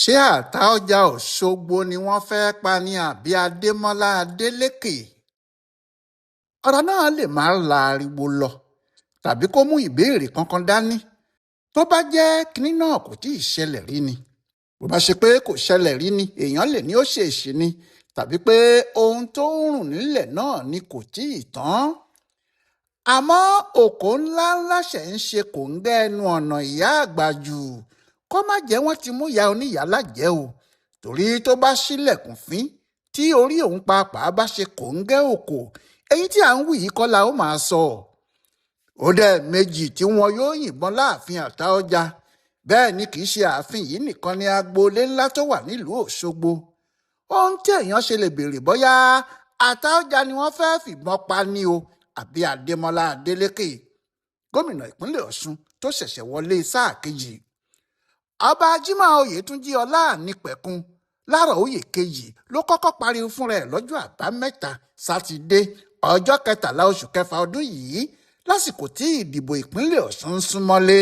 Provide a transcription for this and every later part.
Ṣé Àtaọ́jà Òṣogbo ni wọ́n fẹ́ẹ́ pa ni àbí Adémọlá Adeleke? Ọ̀rọ̀ náà lè má la ariwo lọ tàbí kó mú ìbéèrè kankan dání tó bá jẹ́ kinní náà kò tí ì ṣẹlẹ̀ rí ni. Bó bá ṣe pé kò ṣẹlẹ̀ rí ni, èèyàn lè ní ó ṣèèṣì ni, tàbí pé ohun tó ń rùn nílẹ̀ náà ni kò tí ì tán. Àmọ́ òkò ńláńlá ṣẹ̀ ń ṣe kòńgẹ́ ẹnu ọ̀nà ìyá àgbà jù, kó má jẹ́ wọ́n ti mú ìyá oníyàá lájẹ̀ẹ́ o, torí tó bá ṣílẹ̀kùn fín tí orí òun pàápàá bá ṣe kòńgẹ́ òkò, èyí tí à ń wí yìí kọ́ la ó máa sọ. Ó dẹ̀ méjì tí wọn yóò yìnbọn láàfin Àtaọ́jà. Bẹ́ẹ̀ ni kì í ṣe ààfin yìí nìkan ni agboolé ńlá tó wà nílùú Òṣogbo. Ohun tí èèyàn ṣe lè béèrè bóyá Àtaọ́jà ni wọ́n fẹ́ẹ́ fìbọn pa ni o àbí Adémọlá Adélékè, gómìnà ìpínlẹ̀ Ọ̀ṣun tó ṣẹ̀ṣẹ̀ wọlé sáà kejì. Ọba Jimoh Oyètúnjí Ọláànípẹ̀kun Lárọ̀ọ́yè kejì ló kọ́kọ́ pariwo fúnra ẹ̀ lọ́jọ́ Àbámẹ́ta Sátidé, ọjọ́ 13 oṣù kẹfà ọdún yìí, lásìkò tí ìdìbò ìpínlẹ̀ Ọ̀ṣun ń súnmọ́lé.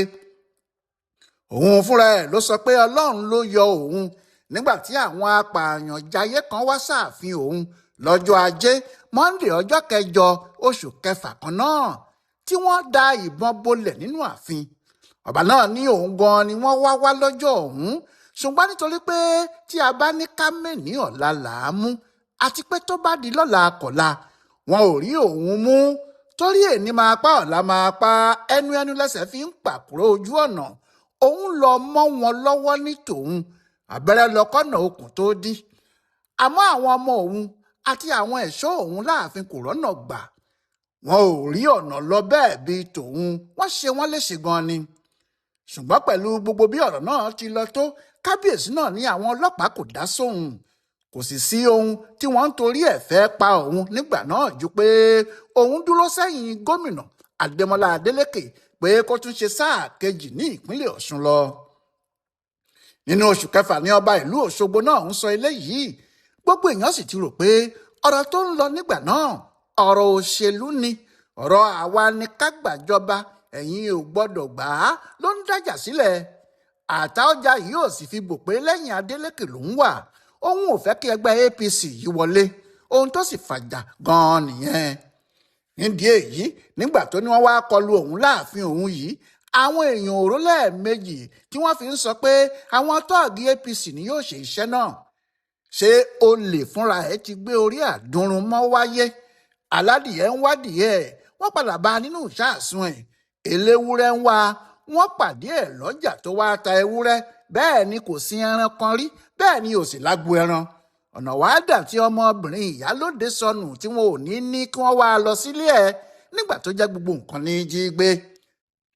Òun fúnra ẹ̀ ló sọ pé Ọlọ́run ló yọ òun nígbà tí àwọn apààyàn jayé kan wá sáàfin òun lọ́jọ́ Ajé Monde, ọjọ́ 8 oṣù kẹfà kan náà, tí wọ́n da ìbọn bolẹ̀ nínú ààfin. Ọba náà ní òun gan ni wọ́n wá wá lọ́jọ́ ọ̀hún, ṣùgbọ́n nítorí pé tí a bá ní ká mẹ́ni ọ̀la làá mú, àti pé tó bá di lọ́la kọ̀la wọn ò rí òun mú, torí èní máa pa ọ̀la máa pa, ẹnu ẹnu lẹ́sẹ̀ fi ń pàkúrọ̀ ojú ọ̀nà, òun lọ mọ́ wọn lọ́wọ́ ní tòun, abẹ́rẹ́ lọ́kọ́nà okùn tó dí. Àmọ́ àwọn ọmọ òun àti àwọn ẹ̀ṣọ́ òun láàfin kò rọ́nà gbà, wọn ò rí ọ̀nà lọ bẹ́ẹ̀ bíi tòun, wọ́n ṣe wọ́n léṣe gan ni. Ṣùgbọ́n pẹ̀lú gbogbo bí ọ̀rọ̀ náà ti lọ tó, kábíyèsí náà ní àwọn ọlọ́pàá kò dá sóhun, kò sì sí ohun tí wọ́n ń torí ẹ̀ fẹ́ pa òun nígbà náà ju pé òun dúró sẹ́yìn gómìnà Adémọlá Adélékè pé kó tún ṣe sáà kejì ní ìpínlẹ̀ Ọ̀ṣun lọ. Nínú oṣù kẹfà ní ọba ìlú Òṣogbo náà ń sọ eléyìí. Gbogbo èèyàn sì ti rò pé ọ̀rọ̀ tó ń lọ nígbà náà ọ̀rọ̀ òṣèlú ni, ọ̀rọ̀ àwa ni ká gbàjọba, ẹ̀yin ò gbọ́dọ̀ gbà á ló ń dájà sílẹ̀. Àtaọ́jà yìí ò sì fi bò pé lẹ́yìn Adélékè ló ń wà, òun ò fẹ́ kí ẹgbẹ́ APC yìí wọlé, ohun tó sì fàjà gan-an nìyẹn. Nídìí èyí, nígbà tó ní wọ́n wá kọlu òun láàfin òun yìí, àwọn èèyàn òró lẹ́ẹ̀mejì tí wọ́n fi ń sọ pé àwọn tọ́ọ̀gì APC ni yóò ṣe iṣẹ́ náà. Ṣé olè fúnra ẹ̀ ti gbé orí àdúrún mọ́ wáyé? Aládìyẹ ń wádìí ẹ̀, wọ́n padà bá a nínú ìṣàsùn ẹ̀. Eléwúrẹ́ ń wá, wọ́n pàdé ẹ̀ lọ́jà tó wá ta ewúrẹ́. Bẹ́ẹ̀ ni kò sí ẹran kan rí, bẹ́ẹ̀ ni ò sì lágbo ẹran. Ọ̀nà wàá dà tí ọmọbìnrin ìyálóde sọnù tí wọn ò ní ní kí wọ́n wá lọ sílé ẹ̀ nígbà tó jẹ́ gbogbo nǹkan ní jí gbé.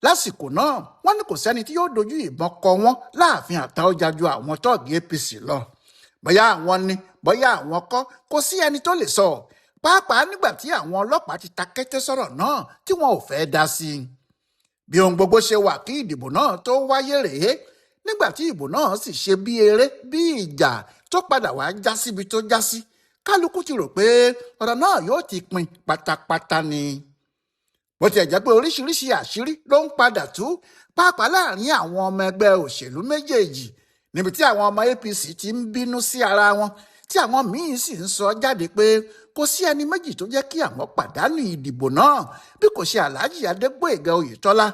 Lásìkò náà, wọ́n ní kò sẹ́ni tí yóò dojú ìbọn kọ wọ́n láàfin Àtaọ́jà ju àwọn tọ́ọ̀gì APC lọ. Bóyá àwọn ni, bóyá àwọn kọ́, kò sí ẹni tó lè sọ. Pàápàá nígbà tí àwọn ọlọ́pàá ti ta kété sọ̀rọ̀ náà tí wọn ò fẹ́ dá sí i. Bí ohun gbogbo ṣe wà kí ìdìbò náà tó wáyé rèé, nígbà tí ìbò náà sì ṣe bí eré bí ìjà tó padà wá já síbi tó já sí, kálukú ti rò pé ọ̀rọ̀ náà yóò ti pin pátápátá ni. Bó tiẹ̀ jẹ́ pé oríṣiríṣi àṣírí ló ń padà tú, pàápàá láàrin àwọn ọmọ ẹgbẹ́ òṣèlú méjèèjì, níbi tí àwọn ọmọ APC ti ń bínú sí ara wọn, tí àwọn míín sì ń sọ jáde pé kò sí ẹni méjì tó jẹ́ kí àwọn pàdánù ìdìbò náà bí kò ṣe Alhaji Adégbóyèga Oyètọ́lá,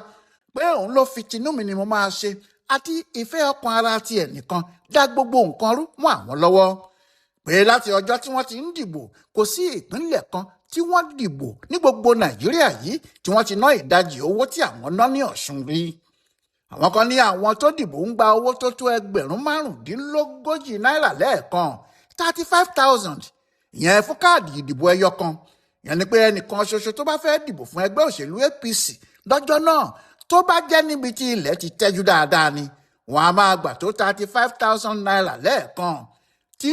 pé òun ló fi tinú mi ni mo máa ṣe àti ìfẹ́ ọkàn ara ti ẹnìkan dá gbogbo nǹkan rú mọ́ àwọn lọ́wọ́. Pé láti ọjọ́ tí wọ́n ti ń dìbò, kò sí ìpínlẹ̀ kan tí wọ́n dìbò ní gbogbo Nàìjíríà yìí tí wọ́n ti ná ìdajì owó tí àwọn ná ní Ọ̀ṣun rí. Àwọn kan ní àwọn tó dìbò ń gba owó tó tó ẹgbẹ̀rún 35 náírà lẹ́ẹ̀kan, 35,000, ìyẹn fún káàdì ìdìbò ẹyọ kan. Ìyẹn ni pé ẹnìkan ṣoṣo tó bá fẹ́ dìbò fún ẹgbẹ́ òṣèlú APC lọ́jọ́ náà, tó bá jẹ́ níbi tí ilẹ̀ ti tẹ́jú dáadáa ni, wọ́n á máa gbà tó 35,000 naira lẹ́ẹ̀kan, tí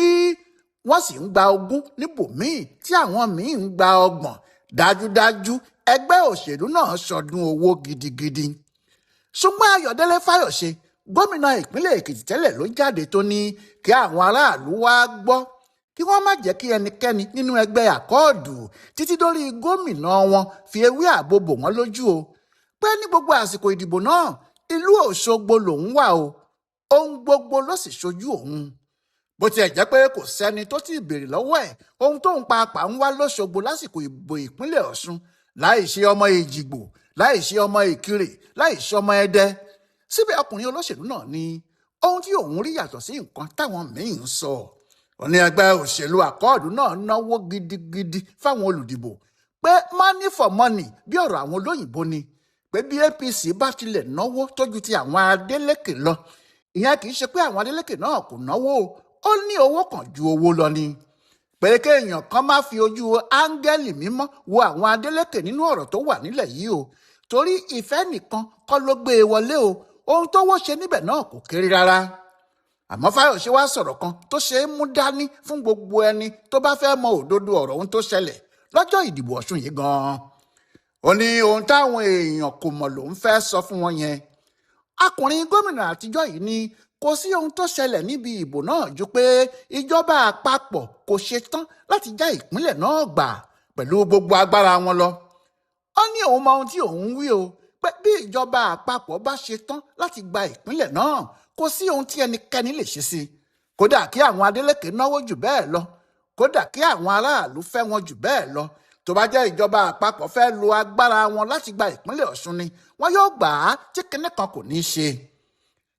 wọ́n sì ń gba 20 níbòmíì tí àwọn míì ń gba 30. Dájúdájú ẹgbẹ́ òṣèlú náà ṣọdún owó gidigidi. Ṣùgbọ́n Ayọ̀délé Fáyọ̀ṣe, gómìnà ìpínlẹ̀ Èkìtì tẹ́lẹ̀, ló jáde tó ní kí àwọn aráàlú wá gbọ́, kí wọ́n má jẹ́ kí ẹnikẹ́ni nínú ẹgbẹ́ àkọọ̀dù títí dórí gómìnà wọn fi ewé ààbò bò wọ́n lójú o, pé ní gbogbo àsìkò ìdìbò náà ìlú Òṣogbo lòún wà o. Ohun gbogbo ló sì ṣojú òun. Bó tiẹ̀ jẹ́ pé kò sẹ́ni tó ti béèrè lọ́wọ́ ẹ̀ ohun tóun pàápàá ń wá lọ́ṣogbo lásìkò ìbò ìpínlẹ̀ Ọ̀ṣun, láì ṣe ọmọ Èjìgbò, láì ṣe ọmọ Ìkirè, láì ṣe ọmọ Ẹdẹ. Síbẹ̀ ọkùnrin olóṣèlú náà ní ohun tí òun rí yàtọ̀ sí nǹkan táwọn míín ń sọ. Ó ní ẹgbẹ́ òṣèlú Àkọọ́dù náà náwó gidigidi fáwọn olùdìbò, pé money for money bí ọ̀rọ̀ àwọn olóyìnbó ni, pé bí APC bá tilẹ̀ náwó tójú ti àwọn Adeleke lọ, ìyẹn kì í ṣe pé àwọn Adeleke náà kò náwó, ó ní owó kan ju owó lọ ni. Pé kéèyàn kan má fi ojú áńgẹ́lì mímọ́ wo àwọn Adeleke nínú ọ̀rọ̀ tó wà nílẹ̀ yìí o, torí ìfẹ́ nìkan kọ́ ló gbé e wọlé o, ohun tó wọ́ ṣe níbẹ̀ náà kò kéré rárá. Àmọ́ Fáyọ̀ṣe wá sọ̀rọ̀ kan tó ṣe é mú dání fún gbogbo ẹni tó bá fẹ́ mọ òdodo ọ̀rọ̀ ohun tó ṣẹlẹ̀ lọ́jọ́ ìdìbò Ọ̀ṣun yìí gan-an. Ó ní ohun táwọn èèyàn kò mọ̀ lòun fẹ́ sọ fún wọn yẹn. Ọkùnrin gómìnà àtijọ́ yìí ní kò sí ohun tó ṣẹlẹ̀ níbi ìbò náà ju pé ìjọba àpapọ̀ kò ṣetán láti já ìpínlẹ̀ náà gbà pẹ̀lú gbogbo agbára wọn lọ. Ó ní òun mọ ohun tí òun ń wí o, pé bí ìjọba àpapọ̀ bá ṣetán láti gba ìpínlẹ̀ náà, kò sí ohun tí ẹnikẹ́ni lè ṣe sí i. Kódà kí àwọn Adeleke náwó jù bẹ́ẹ̀ lọ, kódà kí àwọn aráàlú fẹ́ wọn jù bẹ́ẹ̀ lọ, tó bá jẹ́ ìjọba àpapọ̀ fẹ́ lo agbára wọn láti gba ìpínlẹ̀ Ọ̀ṣun ni, wọ́n yóò gbà á tí kinní kan kò ní í ṣe.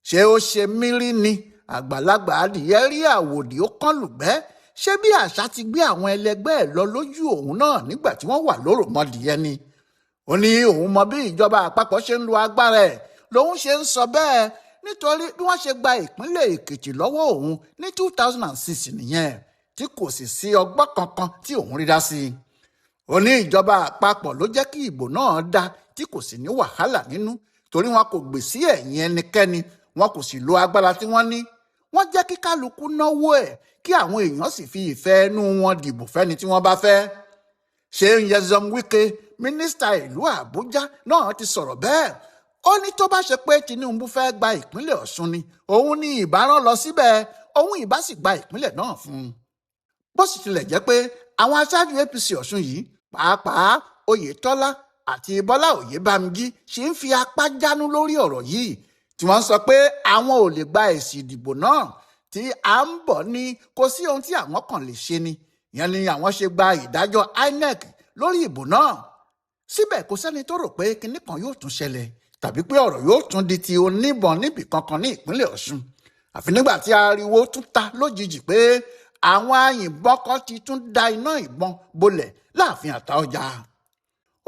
Ṣé ó ṣe mírí ni àgbàlagbà adìyẹ rí àwòdì ó kán lùgbẹ́? Ṣé bí àṣà ti gbé àwọn ẹlẹgbẹ́ ẹ̀ lọ lójú òun náà nígbà tí wọ́n wà lóròmọdìyẹ ni? Ó ní òun mọ bí ìjọba àpapọ̀ ṣe ń lo agbára ẹ̀ lòun ṣe ń sọ bẹ́ẹ̀, nítorí bí wọ́n ṣe gba ìpínlẹ̀ Èkìtì lọ́wọ́ òun ní 2006 nìyẹn, tí kò sì sí ọgbọ́n kankan tí òun rí dá sí i. Ó ní ìjọba àpapọ̀ ló jẹ́ kí ìbò náà dá tí kò sì ní wàhálà nínú, torí wọn kò gbè sí ẹ̀yìn ẹnikẹ́ni, wọn kò sì lo agbára tí wọ́n ní. Wọ́n jẹ́ kí kálukú náwó ẹ̀, kí àwọn èèyàn sì fi ìfẹ́ inú wọn dìbò fẹ́ni tí wọ́n bá fẹ́. Ṣé Nyesom Wike, mínísítà ìlú Àbújá náà ti sọ̀rọ̀ bẹ́ẹ̀. Ó ní tó bá ṣe pé Tinubu fẹ́ gba ìpínlẹ̀ Ọ̀ṣun ni, òun ní ìbá rán lọ síbẹ̀, òun ìbá sì gba ìpínlẹ̀ náà fún un. Bó sì tilẹ̀ jẹ́ pé àwọn aṣáájú APC Ọ̀ṣun yìí, pàápàá Oyètọ́lá àti Bọ́lá Oyèbámjí, ṣì ń fi apá jánu lórí ọ̀rọ̀ yìí, tí wọ́n sọ pé àwọn ò lè gba èsì ìdìbò náà, tí à ń bọ̀ ní kò sí ohun tí àwọn kan lè ṣe ni. Ìyẹn ni àwọn ṣe gba ìdájọ́ INEC lórí ìbò náà. Síbẹ̀ kò sẹ́ni tó rò pé kinní kan yóò tún ṣẹlẹ̀ tàbí pé ọ̀rọ̀ yóò tún di ti oníbọn níbì kankan ní ìpínlẹ̀ Ọ̀ṣun. Àfi nígbà tí ariwo tún ta lójijì pé àwọn ayìnbọn kan ti tún da iná ìbọn bolẹ̀ láàfin Àtaọ́jà.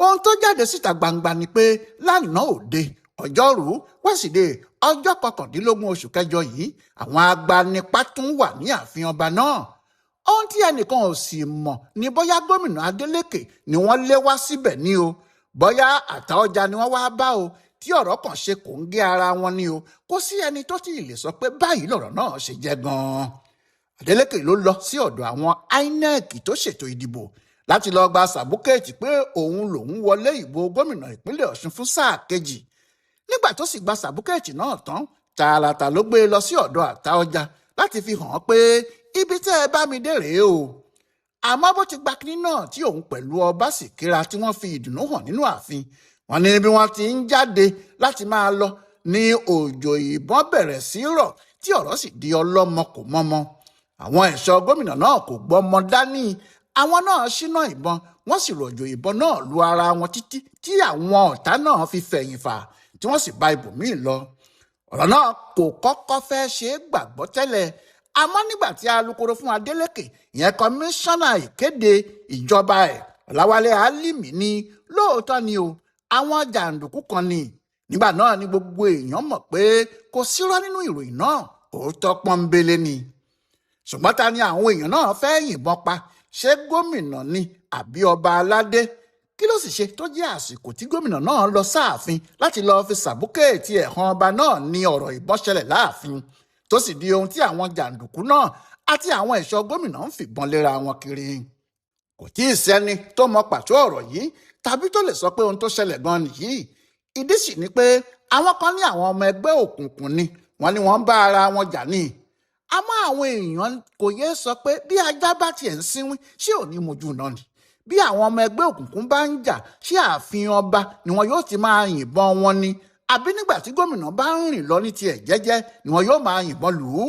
Ohun tó jáde síta gbangba ni pé lánàá òde ọjọ́rùú wẹ́sídẹ̀ẹ́ ọjọ́ 19 oṣù kẹjọ yìí, àwọn agbanipa tún wà ní ààfin ọba náà. Ohun tí ẹnìkan ò sì mọ̀ ni bóyá gómìnà Adeleke ni wọ́n lé wá síbẹ̀ ni o, bóyá Àtaọ́jà ni wọ́n wá bá o, tí ọ̀rọ̀ kan ṣe kò ń gé ara wọn ni o. Kò sí ẹni tó ti lè sọ pé báyìí lọ̀rọ̀ náà ṣe jẹ́ gan-an. Adeleke ló lọ sí ọ̀dọ̀ àwọn INEC tó ṣètò ìdìbò láti lọ gba sàbúkẹ́ẹ̀tì pé òun lòún wọlé ìbò gómìnà ìpínlẹ̀ Ọ̀ṣun fún sáà kejì. Nígbà tó sì gba sàbúkẹ́ẹ̀tì náà tán, tààràtà ló gbé e lọ sí ọ̀dọ̀ Àtaọ́jà láti fi hàn án pé ibi tẹ́ ẹ bá mi dé rèé o. Àmọ́ bó ti gba kinní náà tí òun pẹ̀lú ọba sì kíra tí wọ́n fi ìdùnnú hàn nínú ààfin, wọ́n ní bí wọ́n ti ń jáde láti máa lọ ní òjò ìbọn bẹ̀rẹ̀ sí rọ̀ tí ọ̀rọ̀ sì di ọlọ́mọ kò mọ́mọ́. Àwọn ẹ̀ṣọ́ gómìnà náà kò gbọ́mọ dání, àwọn náà ṣínà ìbọn, wọ́n sì rọ̀jò ìbọn náà lu ara wọn títí tí àwọn ọ̀tá náà fi fẹ̀yìn fà tí wọ́n sì bá ibòmíì lọ. Ọ̀rọ̀ náà kò kọ́kọ́ fẹ́ ṣe é gbàgbọ́ tẹ́lẹ̀, àmọ́ nígbà tí alukoro fún Adeleke, ìyẹn kọmíṣánná ìkéde ìjọba ẹ̀ Ọ̀làwálé Álímì ní lóòótọ́ ni o, àwọn jàǹdùkú kan ni. Nígbà náà ni gbogbo èèyàn mọ̀ pé kò sírọ́ nínú ìròyìn náà, òótọ́ pọ́nbélé ni. Ṣùgbọ́n ta ni àwọn èèyàn náà fẹ́ yìnbọn pa? Ṣé gómìnà ni àbí ọba aládé? Kí ló sì ṣe tó jẹ́ àsìkò tí gómìnà náà lọ sáàfin láti lọ́ọ́ fi sàbúkẹ́ẹ̀tì ẹ̀hàn ọba náà ní ọ̀rọ̀ ìbọn ṣẹlẹ̀ láàfin, tó sì di ohun tí àwọn jàǹdùkú náà àti àwọn ẹ̀ṣọ́ gómìnà ń fìbọn léra wọn kiri? Kò tí ì sẹ́ni tó mọ pàtó ọ̀rọ̀ yìí tàbí tó lè sọ pé ohun tó ṣẹlẹ̀ gan nìyí. Ìdí sì ni pé àwọn kan ní àwọn ọmọ ẹgbẹ́ òkùnkùn ni wọ́n ní wọ́n ń bá ara wọn jà ní. Àmọ́ àwọn èèyàn kò yéé sọ pé bí ajá bá tiẹ̀ ń sínwín, ṣé ò ní mojú náà ni? Bí àwọn ọmọ ẹgbẹ́ òkùnkùn bá ń jà, ṣé ààfin ọba ni wọn yóò ti máa yìnbọn wọn ni? Àbí nígbà tí gómìnà bá ń rìn lọ ní tiẹ̀ jẹ́jẹ́ ni wọn yóò máa yìnbọn lù ú?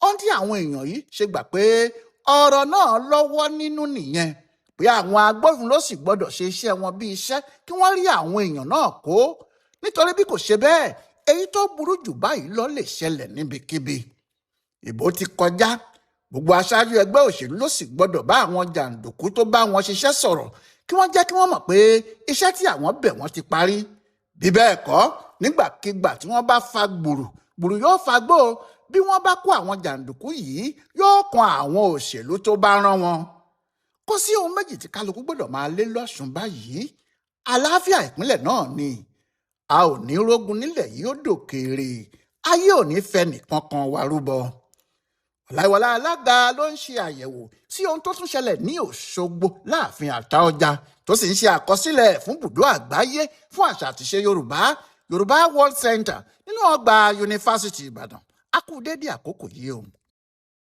Ohun tí àwọn èèyàn yìí ṣe gbà pé ọ̀rọ̀ náà lọ́wọ́ nínú nìyẹn, pé àwọn agbófinró sì gbọ́dọ̀ ṣe iṣẹ́ wọn bí iṣẹ́ kí wọ́n rí àwọn èèyàn náà kó, nítorí bí kò ṣe bẹ́ẹ̀, èyí tó burú jù báyìí lọ lè ṣẹlẹ̀ níbikíbi. Ìbò ti kọjá, gbogbo aṣáájú ẹgbẹ́ òṣèlú ló sì gbọ́dọ̀ bá àwọn jàǹdùkú tó bá wọn ṣiṣẹ́ sọ̀rọ̀, kí wọ́n jẹ́ kí wọ́n mọ̀ pé iṣẹ́ tí àwọn bẹ̀ wọ́n ti parí. Bí bẹ́ẹ̀ kọ́, nígbàkigbà tí wọ́n bá fa gbùrù, gbùrù yóò fa gbó. Bí wọ́n bá kó àwọn jàǹdùkú yìí, yóò kan àwọn òṣèlú tó bá rán wọn. Kò sí ohun méjì tí kálukú gbọ́dọ̀ máa lé lọ́sùn báyìí: àlàáfíà ìpínlẹ̀ náà ni. A ò ní rógun nílẹ̀ yìí ó dòkèèrè, ayé ò ní fẹ́ nìkan kan wa rúbọ. Ọláìwọlá Alága ló ń ṣe àyẹ̀wò sí ohun tó tún ṣẹlẹ̀ ní Òṣogbo láàfin Àtaọjà, tó sì ń ṣe àkọsílẹ̀ fún bùdó àgbáyé fún àṣà àtìṣe Yorùbá, Yorùbá World Center, nínú ọgbà Yunifásitì Ìbàdàn. A kú dédé àkókò yìí o.